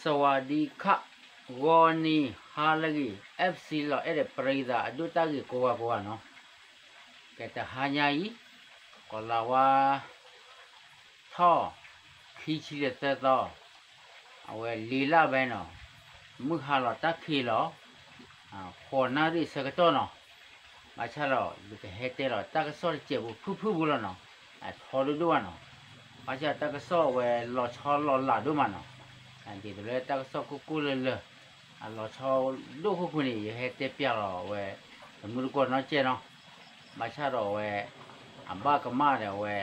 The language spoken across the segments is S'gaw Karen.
สวัสดีค่ะ ဂီၤနံၤဟါလၢအဂ့ၤ FC လီၤအဲၣ်ဒိးပရံသးအဒိၣ်တၢ်ဂ့ၤကိးဂၤကိးဂၤနီၤ, ကဲတဟါညါအံၤ ကီၤလၤဝါ ထီၣ် ခံဆံလၢသၢသီ, အဝဲလံလၢဘဲနီၤ, မုၢ်ဟါလီၤတၢ်ခံးလီၤ, ဃိးနၣ်ရံၣ်ဆၢကတီၢ်နီၤ, ဘၣ်ဆၣ်ဒီး ယကဟဲတဲလီၤတၢ်ကစီၣ်တစဲးဖိဖုၣ်ဖုၣ်ဖိလီၤနီၤ, အထီဒိၣ်ဒိၣ်ဘၣ်နီၤ, ဘၣ်ဆၣ်တၢ်ကစီၣ်အဝဲလီၤဆီလီၤလးဒိၣ်မးနီၤ, ဒ်သိးလၢတၢ်ကစီၣ်ကိၢ်ကိၢ်လၢလၢ, အလီၤဆီဒိၣ်ခိၣ်ခိၣ်န့ၣ် ယဟဲတဲပျးလီၤအဝဲ တမူတကိးနီၢ်ကဲနီၤ, ဘၣ်ဆၣ်ဒီးအဝဲ အဘၣ်ကမၣ်ဒီးအဝဲ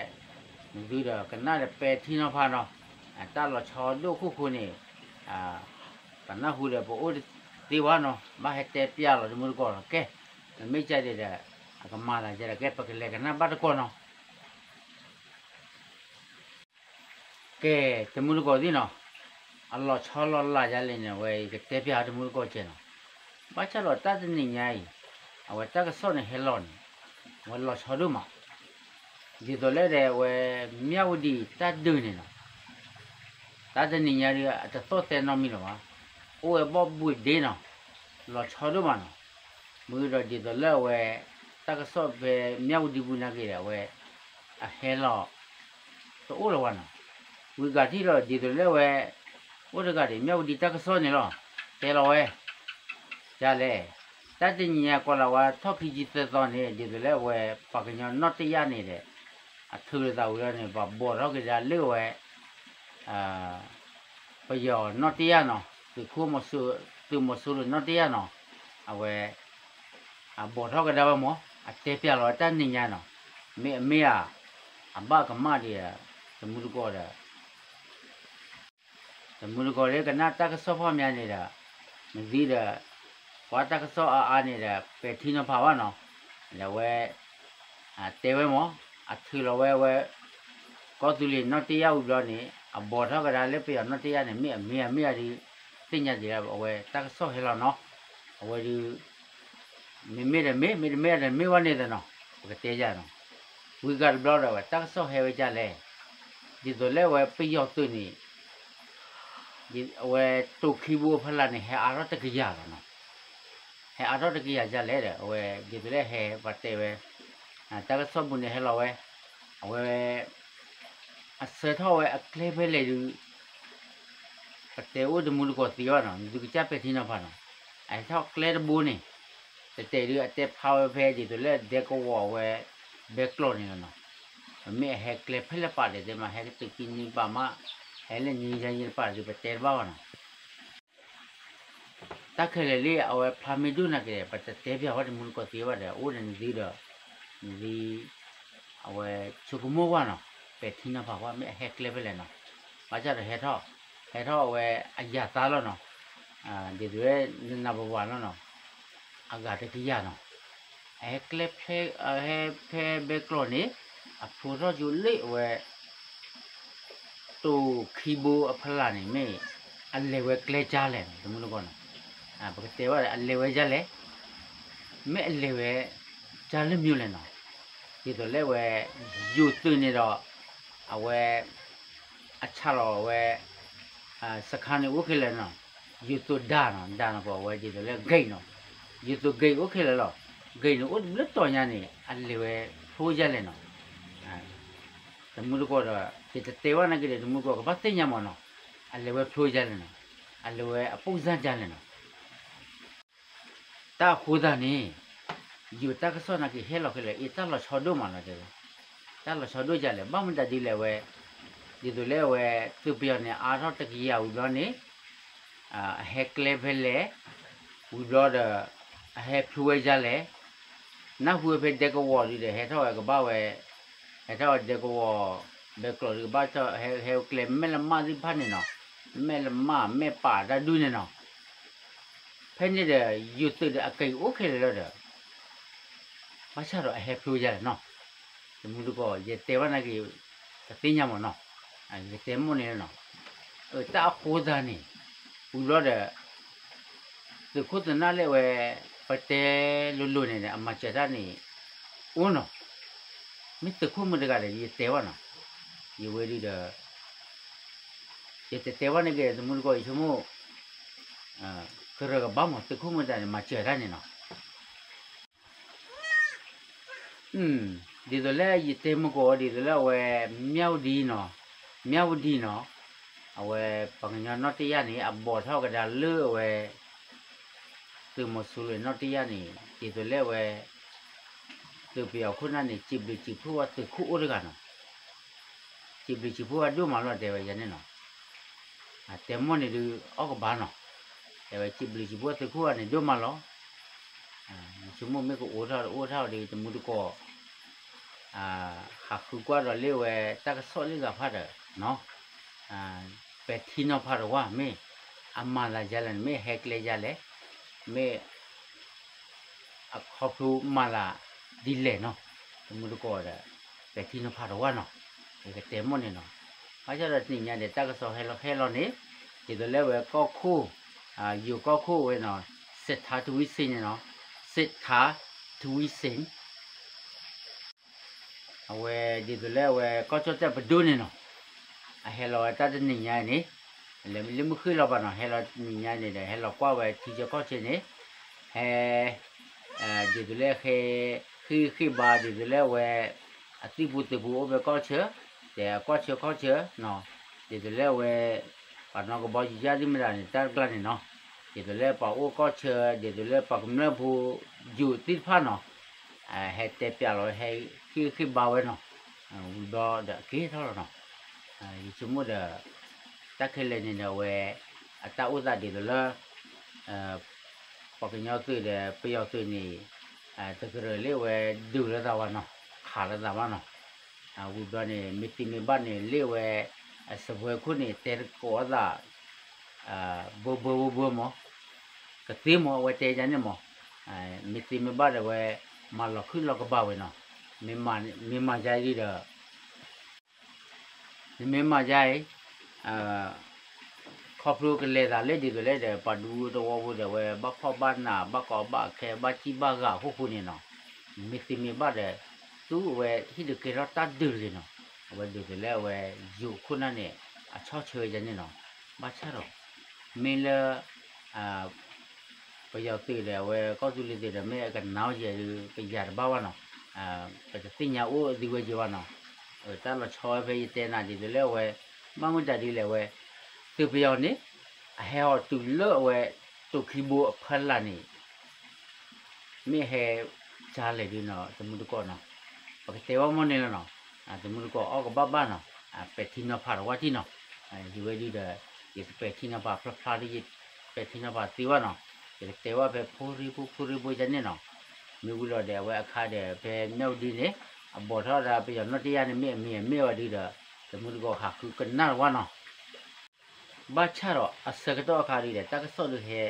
နသုဒီးကနၣ်ဒီးပဲာ်ထံနီၤဖးနီၤ, တၢ်လီၤဆီဒိၣ်ခိၣ်ခိၣ်န့ၣ် ပနၢ်ဟူဒီးပအိၣ်တသ့ဝဲနီၤ, ဘၣ်ဟဲတဲပျးလီၤတမူတကိးနီၤ, ကဲ နမ့ၢ်ကဲဒ်ဒီး အကမၤသးယဲဒီး ကဲပကလဲၤကနၣ်ဘၣ်တကိးနီၤ. ကဲ တမူတကိးသ့ၣ်နီၤ, အလီၤဆီလီၤလးယါလဲၣ်န့ၣ် အဝဲယကတဲပျးတမူတကိးကဲနီၤ, ဘၣ်ဆၣ်ဒီးတၢ်တနံၤညါအံၤ အဝဲတၢ်ကစီၣ်န့ၣ်ဟဲလီၤန့ၣ် အဝဲလီၤဆီဒိၣ်မး, ဒ်သိးလၢဒီးအဝဲ မၠၣ်ဝတံၤတၢ်ဒုးန့ၣ်နီၤ, တၢ်တနံၤညါဒီးအတသီၣ်သဲနီတမံၤလၢၤဘၣ်, အိၣ်ဝဲဘီၣ်ဘှံးဒ့နီၤ, လီၤဆီဒိၣ်မးနီၤ, မ့ၢ်ဒီးဒ်သိးလၢအဝဲ တၢ်ကစီၣ်ဖဲမၠၣ်ဝတံၤပူၤနာ်က့ဒီး အဝဲ အဟဲလီၤ တအိၣ်လၢၤဘၣ်နီၤ, ဝံၤဂၤထံၣ်ဒီးဒ်သိးလၢအဝဲ အိၣ်တဂၤဒီး မၠၣ်ဝတံၤတၢ်ကစီၣ်န့ၣ်လီၤ, တဲလီၤဝဲ ဒ်လဲၣ်, တၢ်တနံၤညါကီၤလၤဝါထီၣ်ခံဆံသၢသီန့ၣ် ဒ်သိးလၢအဝဲ ပှၤကညီနီၣ်တယၢ်န့ၣ်ဒီး အထုးလီၤသးဝံၤလီၤန့ၣ် ပှၤဘိးထီၣ်က့ၤဒၣ်လၢအဝဲ ပယီၤနီၣ်တယၢ်နီၤ, သုးခိၣ်မီၤစိ သုးမီၤစိရိၤနီၣ်တယၢ်နီၤ, အဝဲ အဘိးထီၣ်ကဒါဝဲမး, အတဲပျးလီၤတၢ်နံၤညါနီၤ, မ့ၢ်အမ့ၢ်ဧါ, အဘၣ်ကမၣ်ဒံးဧါ, တမူတကိးဒီး တမူတကိးလၢကနၣ်တၢ်ကစီၣ်ဖီၣ်မးန့ၣ်ဒီး နသုဒီး ကွၢ်တၢ်ကစီၣ်အါအါန့ၣ်ဒီး ပဲာ်ထံနီၤဖးဘၣ်နီၤ, ဒီးအဝဲ တဲဝဲမး, အထုးလီၤဝဲအဝဲ ကီၢ်သူလ့ၤနီၣ်တယၢ်ဝံၤဘျီန့ၣ် အဘိးထီၣ်ကဒါလၢပယီၤနီၣ်တယၢ်န့ၣ် မ့ၢ်အမ့ၢ်အမ့ၢ်ဧါဒုး သ့ၣ်ညါဒံးလၢအဝဲတၢ်ကစီၣ်ဟဲလီၤနီၤ, အဝဲဒုး မ့မ့ၢ်ဒီးမ့ၢ် မ့တမ့ၢ်ဒီးမ့ၢ်ဝဲန့ၣ်သနီၤ, ပကတဲယၤနီၤ, ဝံၤဂၤတဘျီဒီး တၢ်ကစီၣ်ဟဲဝဲဒ်လဲၣ်, ဒ်သိးလၢအဝဲပယီၤသုးန့ၣ် အဝဲတိၤခံဘိအဖီလာ်န့ၣ် ဟဲအါထီၣ်တကယၤလီၤနီၤ, ဟဲအါထီၣ်တကယၤဒ်လဲၣ်ဒီး အဝဲဒ်သိးလၢဟဲပှၤတဲဝဲ တၢ်ကစီၣ်ပူၤန့ၣ်ဟဲလီၤဝဲ, အဝဲ အဆှၢထီၣ်ဝဲအကျဲဖဲလဲၣ်ဒုး ပတဲအိၣ်တမူတကိးသ့ဘၣ်နီၤ, နသုကစၢ်ပဲာ်ထံနီၤဖးနီၤ, အဟဲထီၣ်ကျဲတဘိန့ၣ် တတဲဒုးအတဲဖျါဝဲဖဲဒ်သိးလၢဒဲကဝီၤဝဲ ဘဲကျိာ်န့ၣ်လီၤနီၤ, ပမ့ၢ်အဟဲကျဲဖဲလဲၣ်ပာ်ဒီးတဲမး ဟဲကတုၤခံနံၤပာ်မး, ဟဲလၢနံၤယါယံၤတပာ်ဒုးပတဲတဘၣ်ဘၣ်နီၤ တၢ်ခဲလၢာ်လံ အဝဲဖျါမ့ၢ်ဒိၣ်နာ်က့ၤ ပတတဲပျးဝဲတမူတကိးသ့ဘၣ်ဒီး အိၣ်ဒီးနသုဒီး နသု အဝဲဆိကမိၣ်ကွၢ်နီၤ, ပဲာ်ထံနီၤဖးကွၢ် မ့ၢ်အဟဲကျဲဖဲလဲၣ်နီၤ, ဘၣ်ဆၣ်ဒီးဟဲထီၣ်, ဟဲထီၣ်အဝဲအယၤသါလီၤနီၤ, ဒ်သိးဝဲ နနၢ်ပၢၢ်ဝဲလီၤနီၤ, အဂၤတကယၤနီၤ, အဟဲကျဲဖဲ, အဟဲဖဲဘဲကျိာ်န့ၣ် အဖျိထီၣ်ကၠိလၢအဝဲ တိၤခံဘိအဖီလာ်န့ၣ် မ့ၢ်အလဲၤဝဲကျဲဒ်လဲၣ် တမူတကိးနီၤ, ပကတဲဘၣ်ဒီး အလဲၤဝဲဒ်လဲၣ်, မ့ၢ်အလဲၤဝဲ ဒ်လၢမ့ၢ်လဲၣ်နီၤ, ဒ်သိးလၢအဝဲ ယိၤသုးန့ၣ်ဒီး အဝဲ အဆၣ်လီၤအဝဲ စခါန့ၣ်အိၣ်ခဲလၢာ်နီၤ, ယိၤသုးဒၣ်နီၤ, ဒၣ်နီၤပှၤဝဲဒ်သိးလၢ gate နီၤ, ယိၤသုး gate အိၣ်ခဲလၢာ်လီၤ, gate န့ၣ်အိၣ်တဘျုးတီၤညါန့ၣ် အလဲၤဝဲဖျိဒ်လဲၣ်နီၤ တမူတကိးဒီး ယတတဲဘၣ်နာ်က့ၤဒီး တမူတကိးကဘၣ်သ့ၣ်ညါမးနီၤ, အလဲၤဝဲဖျိဒ်လဲၣ်နီၤ, အလဲၤဝဲအပိၢ်စၢ်ဒ်လဲၣ်နီၤ, တၢ်အဃိသတးန့ၣ် ယိၤတၢ်ကစီၣ်နာ်က့ၤဟဲလီၤခဲလၢာ် အ့ တၢ်လီၤဆီဒိၣ်မးလီၤတဲဝဲ, တၢ်လီၤဆီဒိၣ်ဒ်လဲၣ် ဘၣ်မတၤဒ်လဲၣ်ဝဲ, ဒ်သိးလၢအဝဲ သုးပယီၤန့ၣ် အါထီၣ်တကယၤဝံၤဘျီန့ၣ် အဟဲကျဲဖဲလဲၣ်, ဝံၤဘျီဒီး အဟဲဖျိဝဲဒ်လဲၣ်, နၢ်ဟူဝဲဖဲဒဲကဝီၤဒုးဒီး ဟဲထီၣ်ဝဲကဘၣ်ဝဲ, ဟဲထီၣ်ဝဲဒဲကဝီၤ ဘဲကျိာ်ဒုးကဘၣ်ထီၣ် ဟဲကျဲမဲၢ်လမၢ်သ့ၣ်တဖၣ်န့ၣ်နီၤ, မဲၢ်လမၢ် မဲၢ်ပၢ်တၢ်ဒုးန့ၣ်နီၤ, ဖဲန့ၣ်ဒီး ယိၤသုးဒီးအက့ၤအိၣ်ခဲလၢာ်လီၤဒီး ဘၣ်ဆၣ်ဒီးအဟဲဖျိဒ်လဲၣ်နီၤ, တမူတကိး ယတဲဘၣ်နာ်က့ၤ တသ့ၣ်ညါမးနီၤ, ယကတဲမိၣ်န့ၣ်လီၤနီၤ, တၢ်အဃိသတးန့ၣ် ဝံၤဘျီဒီး သုးခိၣ်သုးနၢ်လၢအဝဲ ပတဲလိၤလိၤန့ၣ်ဒီး အမၤစၢၤတၢ်န့ၣ် အိၣ်နီၤ, မ့ၢ်သုးခိၣ်မုၣ်တဂၤဒီး ယတဲဘၣ်နီၤ, ယဝဲဒုးဒီး ယတတဲဘၣ်န့ၣ်က့ၤ တမူတကိး ယဆိကမိၣ် ကရၢကဘါမး သုးခိၣ်မုၢ်တၢ်န့ၣ် မၤစၢၤတၢ်န့ၣ်နီၤ. ဒ်သိးလၢယတဲမုၢ်ကီး ဒ်သိးလၢအဝဲ မၠၣ်ဝတံၤနီၤ, မၠၣ်ဝတံၤနီၤ, အဝဲပှၤကညီနီၢ်တယၢ်န့ၣ် အဘီၣ်ထီၣ်ကဒါလၢအဝဲ သုးမီၤစိရိၤနီၢ်တယၢ်န့ၣ် ဒ်သိးလၢအဝဲ သုးပယီၤခိၣ်နၢ်န့ၣ် စံးဘျုးစံးဖှိၣ်ဝဲသုးခိၣ်အိၣ်တဂၤနီၤ. စံးဘျုးစံးဖှိၣ်ဝဲဒိၣ်မးလီၤ တဲဝဲယၤန့ၣ်နီၤ. တဲမိၢ်န့ၣ်ဒုး အီၣ်ကဘၣ်နီၤ, တဲဝဲစံးဘျုးစံးဖှိၣ်သုးခိၣ်ဂၤန့ၣ်ဒိၣ်မးလီၤ. ယဆိကမိၣ်မ့ၢ်ကအိၣ်ထီၣ်တအိၣ်ထီၣ်ဒီး တမူတကိး ဟးဃုကွၢ်ဒီးလၢဝဲတၢ်ကစီၣ်လၢဂၤဖးဒီး ပဲာ်ထံနီၤဖးတဝၢ် မ့ၢ်အမၤသးယါလဲၣ်န့ၣ် မ့ၢ်ဟဲကျဲယါလဲၣ်, မ့ၢ် အခီဖျိမၤသးဒ်လဲၣ်နီၤ, တမူတကိးဒီး ပဲာ်ထံနီၤဖးတဝၢ်နီၤ, ယကတဲမိၢ်န့ၣ်နီၤ. ဘၣ်ဆၣ်ဒီးတနံၤညါဒီး တၢ်ကစီၣ်ဟဲလီၤဟဲလီၤန့ၣ် ဒ်သိးလၢဝဲကီၢ်ခိၣ် ယိၤကီၢ်ခိၣ်ဝဲနီၤ, စ့းထါထဝံစ့ၣ်န့ၣ်နီၤ, စ့းထါထဝံစ့ၣ် အဝဲဒ်သိးလၢအဝဲကီၢ်ကၠီၣ်တဲၣ်ပဒိၣ်န့ၣ်နီၤ, အဟဲလီၤဝဲတၢ်တနံၤညါန့ၣ်, လၢမုၢ်ဃ့ၢ်လီၤဘၣ်နီၤ, ဟဲလီၤတနံၤညါန့ၣ်ဒီး ဟဲလီၤကွၢ်ဝဲထံဆၢကီၢ်ဆၢန့ၣ်, ဟဲ ဒ်သိးလၢဟဲ ဃ့ၢ်ဃ့ၢ်ဘါ ဒ်သိးလၢအဝဲ အသံၣ်ပူၤသုးပူၤအိၣ်ဖဲကီၢ်ဆၢ, ဒီးအကီၢ်ဆၢကီၢ်ဆၢနီၤ, ဒ်သိးလၢအဝဲ ပှၤနီၢ်ကဘီယူၤယါသ့ၣ်မတၤန့ၣ် တၢ်တကျါန့ၣ်နီၤ, ဒ်သိးလၢပှၤအိၣ်ကီၢ်ဆၢ ဒ်သိးလၢပှၤကမျၢၢ်ဖိ ယူၤသ့ၣ်တဖၣ်နီၤ, ဟဲတဲပျးလီၤ ဟဲဃ့ၢ်ဃ့ၢ်ဘါဝဲနီၤ, ဝံၤဘျီဒီးအက့ၤထီၣ်လီၤနီၤ, ယဆိကမိၣ်ဒီး တၢ်ခဲလၢာ်န့ၣ်ဒီးအဝဲ အတၢ်အိၣ်သးဒ်သိးလၢ ပှၤကညီသုးဒီးပယီၤသုးန့ၣ် တကြၢးလၢအဝဲဒုးလိာ်သးဘၣ်နီၤ, ခးလိာ်သးဘၣ်နီၤ, ဝံၤဘျီန့ၣ် မ့ၢ်သ့မ့ၢ်ဘၣ်န့ၣ် လၢအဝဲ အစပွဲခိၣ်န့ၣ် တဲတကိးအသး ဘၢဘၢဘၢဘၢမး, ကသ့မး အဝဲတဲယါန့ၣ်မး, မ့ၢ်သ့မ့ၢ်ဘၣ်ဒီးအဝဲ မၤလီၤခုၣ်လီၤကဘၣ်ဝဲနီၤ, မ့ၢ်မၤယါအံၤဒီး နမ့ၢ်မၤယါအံၤ ခီဖျိကလဲၤသးလၢဒ်သိးလဲၣ်ဒီး ပှၤဒူသဝီဖိဒီး အဝဲဘၣ်ဖှီၣ်ဘၣ်နး ဘၣ်ကီဘၣ်ခဲ ဘၣ်စံၣ်ဘၣ်ဂၤအဃိဃိန့ၣ်နီၤ, မ့ၢ်သ့မ့ၢ်ဘၣ်ဒီး သူအဝဲဟံၣ်ဒုးကဲထီၣ်တၢ်ဒုးတဂ့ၤနီၤ, အဝဲဒ်သိးလၢအဝဲယိၤခိၣ်နၢ်န့ၣ် အဆီၣ်ဆၢဝဲယါန့ၣ်နီၤ, ဘၣ်ဆၣ်ဒီး မ့ၢ်လၢ ပယီၤသုးဒီး အဝဲကီၢ်သူလ့ၤသုးဒီး မ့ၢ်အကနၣ်အီၤယဲဒုး ပယၤတဘၣ်ဘၣ်နီၤ, ပတသ့ၣ်ညါအိၣ်သံဝဲယဲဘၣ်နီၤ, တၢ်လီၤဆီဝဲဖဲယတဲနၤဒ်သိးလၢအဝဲ ဘၣ်မုၢ်တၢ်ဒ်လဲၣ်ဝဲ, သုးပယီၤန့ၣ် အဟဲအီၤတုၤလၢအဝဲ တိာ်ခံဘိအဖီလာ်န့ၣ် မ့ၢ်ဟဲကၢ်လဲၣ်ဒုးနီၤ တမူတကိးနီၤ, ပကတဲဝဲမိၢ်န့ၣ်လီၤနီၤ, တမူတကိးအီၣ်ကဘၣ်ဘၣ်နီၤ, ပဲာ်ထံနီၤဖးတဝၢ်ထံၣ်နီၤ, ယဝဲဒုးဒီး ယကပဲာ်ထံနီၤဖးဖျါဖျါဒ်ယပဲာ်ထံနီၤဖးသ့ဝဲနီၤ, ယကတဲဝဲဖဲဖိရ့ဖိဖိရ့ဖိယါန့ၣ်နီၤ, မ့ၢ်ဝံၤလီၤဒီး အဝဲအခါဒီး ဖဲမၠၣ်ဝတံၤန့ၣ် အဘီၣ်ထီၣ်ဒီးပယီၤနီၢ်တယၢ်န့ၣ် မ့ၢ်အမ့ၢ်အမ့ၢ်ဝဲဒုးဒီး တမူတကိးဟးဃုကနၣ်တဝၢ်နီၤ ဘၣ်ဆၣ်ဒီးအဆၢကတီၢ်အခါဒုးဒီး တၢ်ကစီၣ်ဒုးဟဲ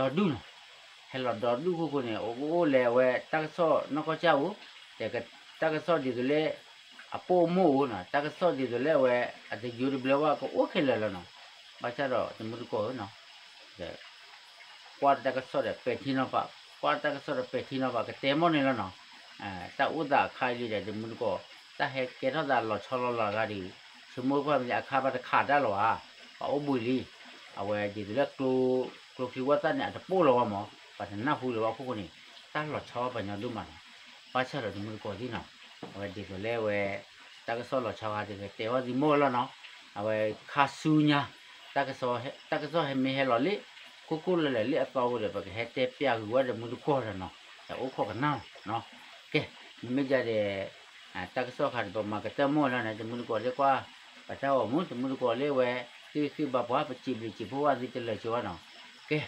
ဒီဒူၣ်နီၤ, ဟဲလီၤဒီဒူၣ်ခိၣ်ခိၣ်န့ၣ် အိၣ်အိၣ်လဲၣ်အဝဲတၢ်ကစီၣ်နီၢ်ကီၢ်ကၢ်အိၣ်, ဒီးတၢ်ကစီၣ်ဒ်သိးလၢ အပိာ်အမိၢ်အိၣ်နီၤ, တၢ်ကစီၣ်ဒ်သိးလၢအဝဲ အတယိတဘျၢဝဲကအိၣ်ခဲလၢာ်လီၤနီၤ, ဘၣ်ဆၣ်ဒီးတမူတကိးဧၢနီၤ ကွၢ်တၢ်ကစီၣ်ဒီးပဲာ်ထံနီၤဖး, ကွၢ်တၢ်ကစီၣ်ဒီးပဲာ်ထံနီၤဖး ကတဲမိၢ်န့ၣ်လီၤနီၤ, တၢ်အိၣ်သးအခါအံၤလံဒီး တမူတကိး တၢ်ဟဲကဲထီၣ်သးလီၤဆီလီၤလီၤဂာ်ဒီး ဆိကမိၣ်ကွၢ်မ့ၢ်အခါဘၣ်တခးတၢ်လီၤဧါ, ပှၤအိၣ်ဘှံးလံ, အဝဲဒ်သိးလၢ ကျိချံဝီသၣ်န့ၣ် အတပိာ်လီၤဝဲမး, ပှၤတနၢ်ဟူလၢၤဘၣ်ခိၣ်ဃိန့ၣ် တၢ်လီၤဆီပှၤညီဒိၣ်မးနီၤ, ဘၣ်ဆၣ်ဒီးတမူတကိးသ့ၣ်နီၤ, အဝဲဒ်သိးလၢအဝဲ တၢ်ကစီၣ်လီၤဆီဂၤဒုးကတဲဝဲသ့ၣ်မိၢ်လီၤနီၤ, အဝဲခါဆူညါ တၢ်ကစီၣ်ဟဲမ့ၢ်ဟဲလီၤလံ ခိၣ်ခိၣ်လၢာ်လၢာ်လံအသီအဃိဒီး ပကဟဲတဲပျးဂုာ်ဝဲတမူတကိးဒီးနီၤ, ဒီးအိၣ်ခိးကနၣ်လီၤ, ကဲ မ့မ့ၢ်ယၤဒီး တၢ်ကစီၣ်ခါဒီး ပမၤကတၢၢ်မိၢ်လီၤန့ၣ် တမူတကိးလၢကွၢ် ပတၢ်ဂီၤမူ တမူတကိးလၢဝဲ ဃ့ဃ့ဘါပှၤ ပစံးဘျုးစံးဖှိၣ်ဝဲသုတလၢာ်ဆိဘၣ်နီၤ, ကဲ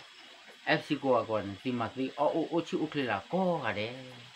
FC ကိးဂၤကိးဂၤန့ၣ် သုမၤသုအီၣ်အိၣ်အိၣ်ဆူၣ်အိၣ်ချ့လၢကိးဂၤဒဲး